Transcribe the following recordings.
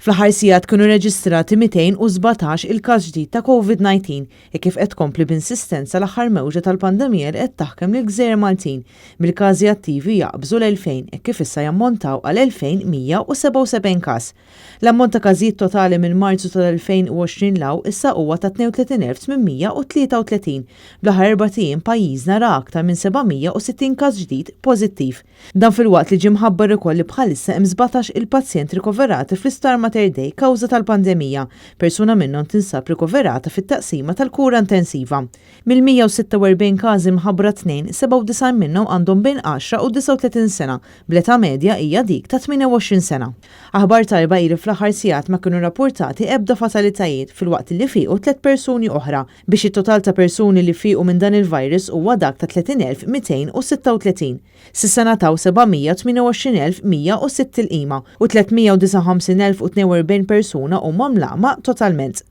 Fl-aħħar sigħat kienu reġistrati 217 il-każ ġdid ta' Covid-19 e kif qed tkompli b'insistenza l-aħħar mewġa tal-pandemija li qed taħkem lill-gżejjer Maltin, bil-każi attivi jaqbżu l-2000 e kif issa jammontaw għal 2177 każ. L-ammont ta' każijiet totali minn Marzu tal-2020 'l hawn issa huwa ta' 32,833. Bl-aħħar erbat ijiem pajjiżna ra aktar minn 760 każ ġdid pożittiv. Dan filwaqt li ġie mħabbar ukoll li bħalissa hemm 17 il-pazjent rikoverati fl-Isptar Mater Dei kawża tal-pandemija. Persuna minnhom tinsab rikoverata fit-taqsima tal-kura intensiva. Mill-146 każi mħabbra t-Tnejn, 97 minnhom għandhom bejn 10 u 39 sena, bl-età medja hija dik ta' 28 sena. Aħbar tajba hi li fl-aħħar sigħat ma kienu rapportati ebda fatalitajiet filwaqt li fiequ tliet persuni oħra, biex it-total ta' persuni li fiequ minn dan il-virus huwa dak ta' 30,236. S'issa ngħataw 728,106 tilqima u 359,042 persuna huma mlaqqma totalment.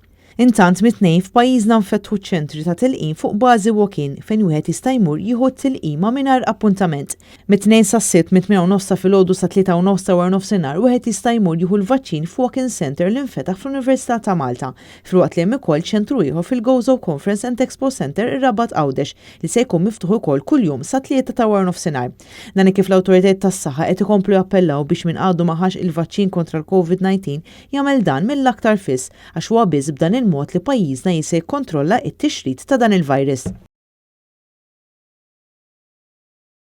Intant mit-Tnejn f'pajjiżna nfetħu ċentri ta' tilqim fuq bażi walk-in fejn wieħed jista' jmur jieħu t-tilqima mingħajr appuntament. Mit-Tnejn sas-Sibt mit-8:30 ta' filgħodu sa 3:30 ta' waranofsinhar wieħed jista' jmur jieħu l-vaċċin f'walk-in centre li nfetaħ fl-Università ta' Malta, filwaqt li hemm ukoll ċentru ieħor fil-Gozo Conference and Expo Centre ir-Rabat Għawdex li se jkun miftuħ ukoll kuljum sa 3 ta' waranofsinhar. Dan kif l-awtoritajiet tas-saħħa qed ikomplu jappellaw biex min għadu ma ħax il-vaċċin kontra l-COVID-19 jagħmel dan mill-aktar fis, għax huwa biss b'dan il-mod li pajjiżna jista' jikkontrolla t-tixrid ta' dan il-virus.